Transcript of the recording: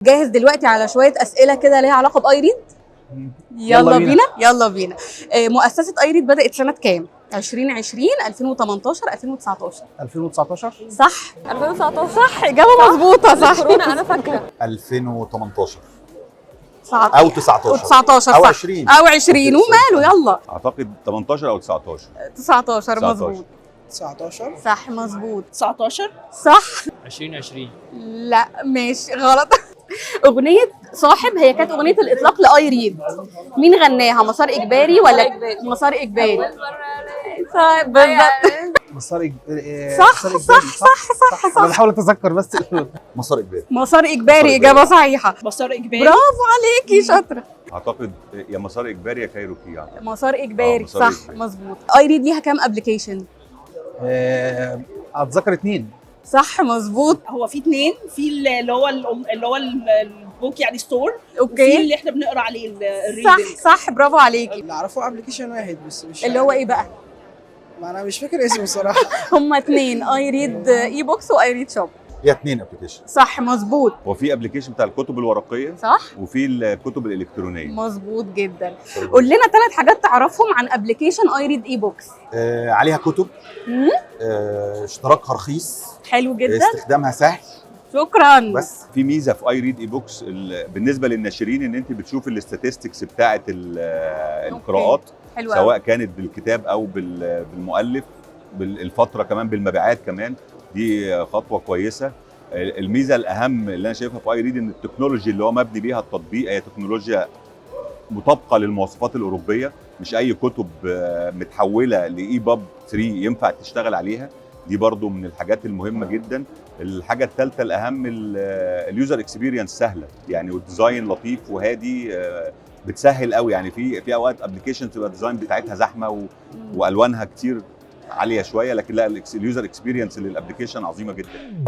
جاهز دلوقتي على شوية اسئلة كده ليها علاقة ب iRead؟ يلا، يلا بينا. بينا. يلا بينا. مؤسسة iRead بدات سنة كام؟ 2020، 2018، 2019؟ 2019. صح. 2019. صح، اجابه مظبوطه، صح. كورونا، انا فاكره. 2018. صح. او 19. 19. او صح. 20. او 20 وماله، يلا. اعتقد 18 او 19. 19. 19. مظبوط. 19. صح، مظبوط. 19. صح. 2020. لا، ماشي، غلط. اغنية صاحب هي كانت اغنية الاطلاق ل iRead، مين غناها؟ مسار اجباري ولا مسار اجباري؟ صح، بالظبط. مسار صح. مسار صح. إجباري، صح صح انا بحاول اتذكر بس. مسار اجباري. مسار اجباري. مسار اجابه صحيحه. مسار اجباري. برافو عليكي، شاطره. اعتقد يا مسار اجباري يا كايروكي يعني. مسار اجباري. مسار صح. إجباري. مظبوط. iRead ليها كام application؟ اتذكر اثنين. صح، مظبوط. هو في اثنين، في اللي هو ال book يعني store، وفي اللي احنا بنقرا عليه ال reading. صح صح، برافو عليكي. اللي اعرفه application واحد بس مش اللي هو ايه بقى؟ ما انا مش فاكر اسمه الصراحه. هما اتنين، iRead eBooks و iRead Shop. هي اثنين application. صح، مظبوط. هو في application بتاع الكتب الورقية وفي الكتب الالكترونيه. مظبوط جدا. قول لنا ثلاث حاجات تعرفهم عن application iRead eBooks. عليها كتب. اشتراكها رخيص. حلو جدا. استخدامها سهل. شكرا. بس. في ميزة في iRead eBooks بالنسبة للناشرين، ان انت بتشوف ال statistics بتاعه القراءات. حلو قوي. سواء كانت بالكتاب او بالمؤلف، بالفترة كمان، بالمبيعات كمان. دي خطوة كويسه. الميزة الاهم اللي انا شايفها في iRead ان ال technology اللي هو مبني بيها التطبيق هي تكنولوجيا مطابقه للمواصفات الاوروبيه، مش اي كتب متحوله ل EPUB 3 ينفع تشتغل عليها. دي برضو من الحاجات المهمة جدا. الحاجة الثالثة الاهم، ال user experience سهلة يعني، وال design لطيف وهادي، بتسهل قوي. يعني في اوقات application تبقى ال design بتاعتها زحمة والوانها كتير عالية شويه، لكن لا، ال user experience لل application عظيمة جدا.